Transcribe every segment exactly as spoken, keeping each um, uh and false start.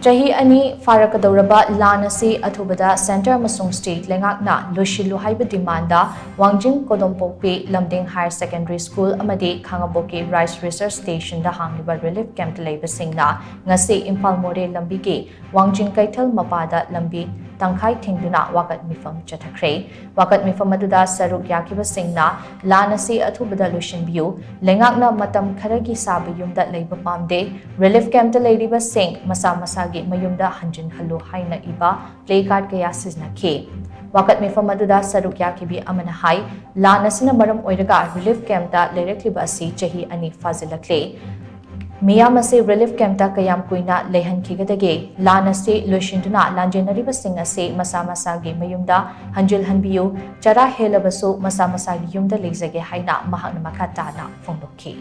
ꯆꯍꯤ ꯑꯅꯤ ꯐꯥꯔꯛꯀꯗꯧꯔꯕ ꯂꯥꯟ ꯑꯁꯤ ꯑꯊꯨꯕꯗ ꯁꯦꯟꯇꯔ ꯑꯃꯁꯨꯡ ꯁ꯭ꯇꯦꯠ ꯂꯩꯉꯥꯛꯅ ꯂꯣꯏꯁꯤꯜꯂꯨ ꯍꯥꯏꯕ ꯗꯤꯃꯥꯟꯗ ꯋꯥꯡꯖꯤꯡ ꯀꯣꯗꯣꯝꯄꯣꯛꯄꯤ ꯂꯝꯗꯤꯡ ꯍꯥꯌꯔ ꯁꯦꯀꯦꯟꯗꯔꯤ ꯁ꯭ꯀꯨꯜ ꯑꯃꯗꯤ ꯈꯥꯉꯕꯣꯛꯀꯤ ꯔꯥꯏꯁ ꯔꯤꯁꯔꯁ ꯁ꯭ꯇꯦꯁꯟꯗ ꯍꯥꯡꯂꯤꯕ ꯔꯤꯂꯤꯐ ꯀꯦꯝꯞꯇ ꯂꯩꯕꯁꯤꯡꯅ ꯉꯁꯤ ꯏꯝꯐꯥꯜ ꯃꯣꯔꯦ ꯂꯝꯕꯤꯒꯤ ꯋꯥꯡꯖꯤꯡ ꯀꯩꯊꯦꯜ ꯃꯄꯥꯗ ꯂꯝꯕꯤ ꯇꯪꯈꯥꯏ ꯊꯤꯡꯗꯨꯅ ꯋꯥꯀꯠ ꯃꯤꯐꯝ ꯆꯠꯊꯈ꯭ꯔꯦ꯫ ꯋꯥꯀꯠ ꯃꯤꯐꯝ ꯑꯗꯨꯗ ꯁꯔꯨꯛ ꯌꯥꯈꯤꯕꯁꯤꯡꯅ ꯂꯥꯟ ꯑꯁꯤ ꯑꯊꯨꯕꯗ ꯂꯣꯏꯁꯤꯟꯕꯤꯌꯨ, ꯂꯩꯉꯥꯛꯅ ꯃꯇꯝ ꯈꯔꯒꯤ ꯁꯥꯕ ꯌꯨꯝꯗ ꯂꯩꯕ ꯄꯥꯝꯗꯦ, ꯔꯤꯂꯤꯐ ꯀꯦꯝꯞꯇ ꯂꯩꯔꯤꯕꯁꯤꯡ ꯃꯁꯥ ꯃꯁꯥꯒꯤ ꯃꯌꯨꯝꯗ ꯍꯟꯖꯤꯟꯍꯜꯂꯨ ꯍꯥꯏꯅ ꯏꯕ ꯄ꯭ꯂꯦ ꯀꯥꯔꯗ ꯀꯌꯥ ꯁꯤꯖꯤꯟꯅꯈꯤ꯫ ꯋꯥꯀꯠ ꯃꯤꯐꯝ ꯑꯗꯨꯗ ꯁꯔꯨꯛ ꯌꯥꯈꯤꯕꯤ ꯑꯃꯅ ꯍꯥꯏ, ꯂꯥꯟ ꯑꯁꯤꯅ ꯃꯔꯝ ꯑꯣꯏꯔꯒ ꯔꯤꯂꯤꯐ ꯀꯦꯝꯞꯇ ꯂꯩꯔꯛꯂꯤꯕ ꯑꯁꯤ ꯆꯍꯤ ꯑꯅꯤ ꯐꯥꯖꯤꯜꯂꯛꯂꯦ꯫ ꯃꯤꯌꯥꯝ ꯑꯁꯤ ꯔꯤꯂꯤꯐ ꯀꯦꯝꯞꯇ ꯀꯌꯥꯝ ꯀꯨꯏꯅ ꯂꯩꯍꯟꯈꯤꯒꯗꯒꯦ? ꯂꯥꯟ ꯑꯁꯤ ꯂꯣꯏꯁꯤꯟꯗꯨꯅ ꯂꯥꯟꯖꯦꯟꯅꯔꯤꯕꯁꯤꯡ ꯑꯁꯤ ꯃꯁꯥ ꯃꯁꯥꯒꯤ ꯃꯌꯨꯝꯗ ꯍꯟꯖꯤꯜꯍꯟꯕꯤꯌꯨ, ꯆꯔꯥ ꯍꯦꯜꯂꯕꯁꯨ ꯃꯁꯥ ꯃꯁꯥꯒꯤ ꯌꯨꯝꯗ ꯂꯩꯖꯒꯦ ꯍꯥꯏꯅ ꯃꯍꯥꯛꯅ ꯃꯈꯥ ꯇꯥꯅ ꯐꯣꯡꯗꯣꯛꯈꯤ꯫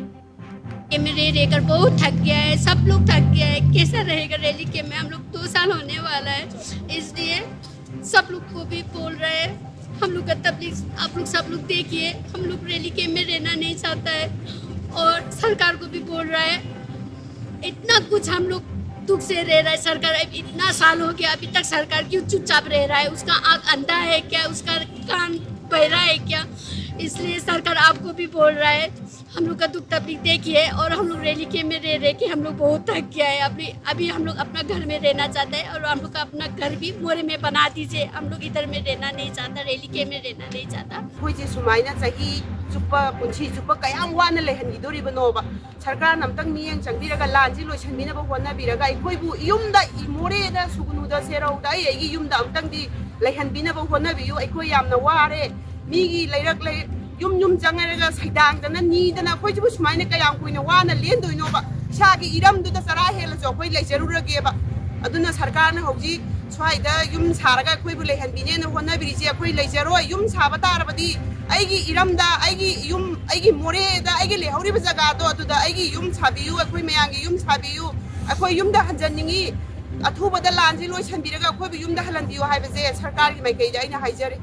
ये में रह रहकर बहुत थक गया है, सब लोग थक गया है। कैसा रहेगा रैली कैंप में? हम लोग दो साल होने वाला है, इसलिए सब लोग को भी बोल रहे हैं, हम लोग का तबलीग आप लोग सब लोग देखिए, हम लोग रैली कैंप में रहना नहीं चाहता है। और सरकार को भी बोल रहा है, इतना कुछ हम लोग दुख से रह रहा है। सरकार अब इतना साल हो गया, अभी तक सरकार क्यों चुपचाप रह रहा है? उसका आंख अंधा है क्या? उसका कान बहरा है क्या? इसलिए सरकार आपको भी बोल रहा है, हम लोग का दुख तकलीफ देखिए। और हम लोग रैली कैंप में रह रहे कि हम लोग बहुत थक गया है। अभी अभी हम लोग अपना घर में रहना चाहता है और हम लोग का अपना घर भी मोरे में बना दीजिए। हम लोग इधर में रहना नहीं चाहता, रैली कैंप में रहना नहीं चाहता। ꯑꯩꯈꯣꯏꯁꯦ ꯁꯨꯃꯥꯏꯅ ꯆꯍꯤ ꯆꯨꯞꯄ, ꯄꯨꯟꯁꯤ ꯆꯨꯞꯄ ꯀꯌꯥꯝ ꯋꯥꯅ ꯂꯩꯍꯟꯈꯤꯗꯣꯔꯤꯕꯅꯣꯕ? ꯁꯔꯀꯥꯔꯅ ꯑꯝꯇꯪ ꯃꯤꯠꯌꯦꯡ ꯆꯪꯕꯤꯔꯒ ꯂꯥꯟꯁꯤ ꯂꯣꯏꯁꯤꯟꯕꯤꯅꯕ ꯍꯣꯠꯅꯕꯤꯔꯒ ꯑꯩꯈꯣꯏꯕꯨ ꯌꯨꯝꯗ, ꯃꯣꯔꯦꯗ, ꯁꯨꯒꯅꯨꯗ, ꯁꯦꯔꯧꯗ, ꯑꯩ ꯑꯩꯒꯤ ꯌꯨꯝꯗ ꯑꯝꯇꯪꯗꯤ ꯂꯩꯍꯟꯕꯤꯅꯕ ꯍꯣꯠꯅꯕꯤꯌꯨ꯫ ꯑꯩꯈꯣꯏ ꯌꯥꯝꯅ ꯋꯥꯔꯦ꯫ ꯃꯤꯒꯤ ꯂꯩꯔꯛ ꯂꯩ-, ꯌꯨꯝ ꯌꯨꯝ ꯆꯪꯉꯔꯒ ꯁꯩꯗꯥꯡꯗꯅ ꯅꯤꯗꯅ ꯑꯩꯈꯣꯏꯁꯤꯕꯨ ꯁꯨꯃꯥꯏꯅ ꯀꯌꯥꯝ ꯀꯨꯏꯅ ꯋꯥꯅ ꯂꯦꯟꯗꯣꯏꯅꯣꯕ? ꯏꯁꯥꯒꯤ ꯏꯔꯝꯗꯨꯗ ꯆꯔꯥ ꯍꯦꯜꯂꯁꯨ ꯑꯩꯈꯣꯏ ꯂꯩꯖꯔꯨꯔꯒꯦꯕ꯫ ꯑꯗꯨꯅ ꯁꯔꯀꯥꯔꯅ ꯍꯧꯖꯤꯛ ꯁ꯭ꯋꯥꯏꯗ ꯌꯨꯝ ꯁꯥꯔꯒ ꯑꯩꯈꯣꯏꯕꯨ ꯂꯩꯍꯟꯕꯤꯅꯦꯅ ꯍꯣꯠꯅꯕꯤꯔꯤꯁꯦ ꯑꯩꯈꯣꯏ ꯂꯩꯖꯔꯣꯏ꯫ ꯌꯨꯝ ꯁꯥꯕ ꯇꯥꯔꯕꯗꯤ ꯑꯩꯒꯤ ꯏꯔꯝꯗ, ꯑꯩꯒꯤ ꯌꯨꯝ, ꯑꯩꯒꯤ ꯃꯣꯔꯦꯗ, ꯑꯩꯒꯤ ꯂꯩꯍꯧꯔꯤꯕ ꯖꯒꯥꯗꯣ ꯑꯗꯨꯗ ꯑꯩꯒꯤ ꯌꯨꯝ ꯁꯥꯕꯤꯌꯨ, ꯑꯩꯈꯣꯏ ꯃꯌꯥꯝꯒꯤ ꯌꯨꯝ ꯁꯥꯕꯤꯌꯨ, ꯑꯩꯈꯣꯏ ꯌꯨꯝꯗ ꯍꯟꯖꯟꯅꯤꯡꯉꯤ꯫ ꯑꯊꯨꯕꯗ ꯂꯥꯟꯁꯤ ꯂꯣꯏꯁꯤꯟꯕꯤꯔꯒ ꯑꯩꯈꯣꯏꯕꯨ ꯌꯨꯝꯗ ꯍꯜꯍꯟꯕꯤꯌꯨ ꯍꯥꯏꯕꯁꯦ ꯁꯔꯀꯥꯔꯒꯤ ꯃꯥꯏꯀꯩꯗ ꯑꯩꯅ ꯍꯥꯏꯖꯔꯤ꯫